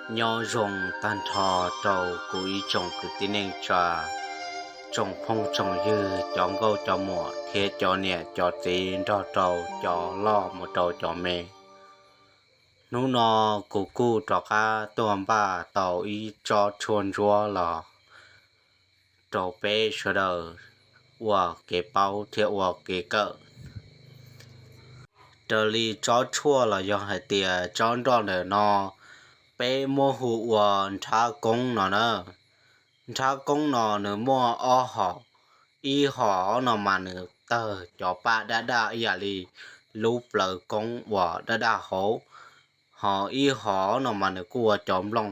Nyob zoo tag nrho rau kuv ib tsoom kwv tij neej tsa, tsoom phooj tsoom ywg, cov nkauj cov muam thiab cov niam cov txiv nrog rau cov loj mus rau cov me. Hnub no kuv kuj rov qab tuaj npaj tau ib tsob tshuaj ntsuab los rau peb sawv daws ua kev paub thiab ua kev kawm. Raws li tsob tshuaj los yog hais tias tsob nroj ntawm no, peb muab hu ua nrhab koob no na. Nrhab koob no nws muaj ob hom, ib hom no mas nws tawg cov paj daj daj ib yam li lub plawv koob uas daj daj hauv, ho ib hom no mas nws kuj ua cov nplooj,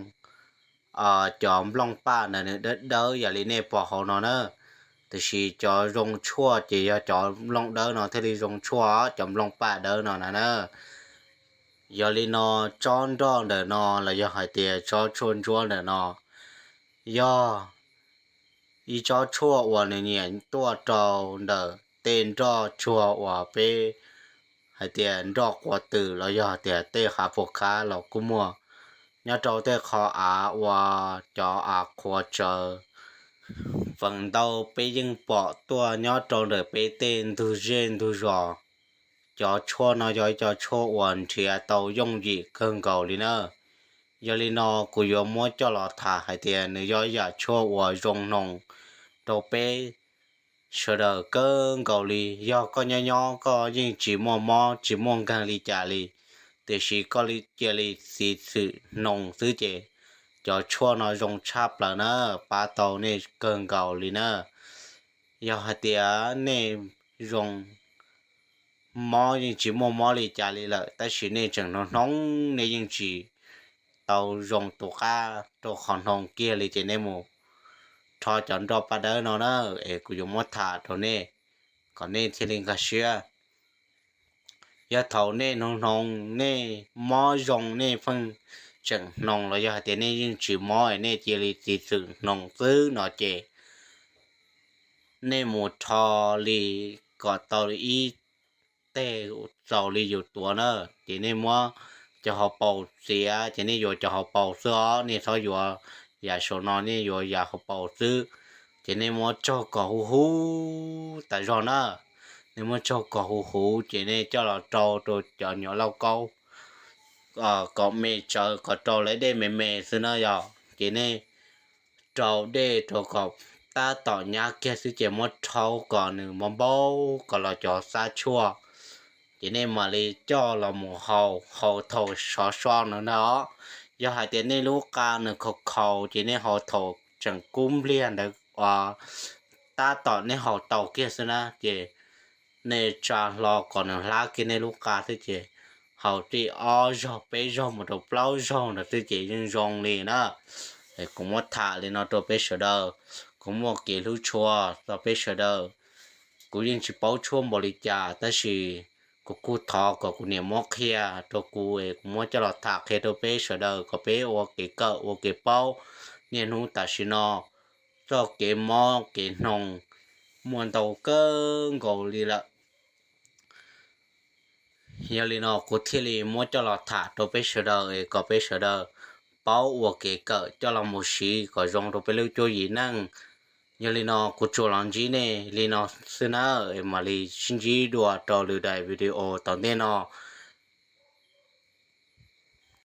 cov nplooj paj ntawd nws dawb dawb yam li nej pom hauv no na. Tiam sis cov zoo tshuaj ces yog cov nplooj dawb no thiaj li zoo tshuaj, cov nplooj paj dawb no na na. Yog li no, tsob nroj ntawm no los yog hais tias tsob tshuaj ntsuab ntawm no yog ib tsob tshuaj uas nws nyiam tuaj rau ntawm tej nroj tsuag uas peb hais tias nroj quav twm los yog tias tej hav puas khab los kuj muaj. Nyob rau tej qhov av uas cov av qhuav tsawv, feem ntau peb yeej pom tuaj nyob rau ntawm peb tej ntug zej ntug zos. Cov tshuaj no yog ib co tshuaj uas nrhiav tau yooj yim kawg nkaus li na. Yog li no kuv yuav muab coj los tham hais tias nws yog ib yam tshuaj uas zoo hnoos rau peb sawv daws kawg nkaus li. Yog koj nyob nyob koj yeej tsis muaj mob tsis muaj nkeeg li cas li, tiam sis koj cia li txiv txwm hnoos xwb ces cov tshuaj no zoo tshaj plaws na, pab tau nej kawg nkaus li na. Yog hais tias nej zoo mob yeej tsis muaj mob li cas li lawm tab sis nej tseem hnoos hnoos nej yeej tsis tau zoo tus qab rau qhov hnoos kiag li ces nej mus rho cov nroj paj dawb no na, es kuv yuav muab tham rau nej kom nej thiaj li nkag siab. Yog thaum nej hnoos hnoos nej mob zoo nej pheej tseem hnoos los yog hais tias nej yeej tsis mob es nej cia li txiv txwm hnoos xwb no ces nej mus rho li kom tau ib teg txaus li yus tuav na, ces nej muab cov hauv paus txiav ces nej yuav cov hauv paus xwb os, nej txhob yuav yav saum no, nej yuav yav hauv paus xwb. Ces nej muab tsaug kom huv huv tas zog na, nej muab tsaug kom huv huv ces nej coj los rau rau cov nyuam lauj kaub kom me tsawv, kom rau lawv dej me me xwb na yog. Ces nej rau dej rau kom tab tom nyab kiag xwb ces muab rhaub kom nws npau npau kom los cov xab tshuaj, ces nej mam li coj los mus haus, haus thaum sov so no na os. Yog hais tias nej lub qa nws khaus khaus ces nej haus thaum tseem kub npliag ntawd, tab tom nej haus tau kiag xwb na ces nej tsa hlo kom nws hlab kiag nej lub qa xwb ces haus txij ob zaug peb zaug mus rau plaub zaug ntawd xwb ces yeej zoo li na. Kuv muab tham li no rau peb sawv daws, kuv muaj kev hlub tshua txog peb sawv daws. Kuv yeej tsis paub tshuaj npaum li cas tab sis kuv kuj thov kom kuv niam muab qhia rau kuv es kuv muab coj los tham qhia rau peb sawv daws kom peb ua kev kawm ua kev paub. Niaj hnub tam sim no txoj kev mob kev hnoos muaj ntau kawg nkaus li lawm. Yog li no kuv thiaj li muab coj los tham rau peb sawv daws es kom peb sawv daws paub ua kev kawm coj los mus siv kom zoo rau peb lub cuab yim neej. Yog li no kuv tsuas los ntsib nej li no xwb nawb, es mam li sib ntsib dua rau lwm daim video tom ntej no.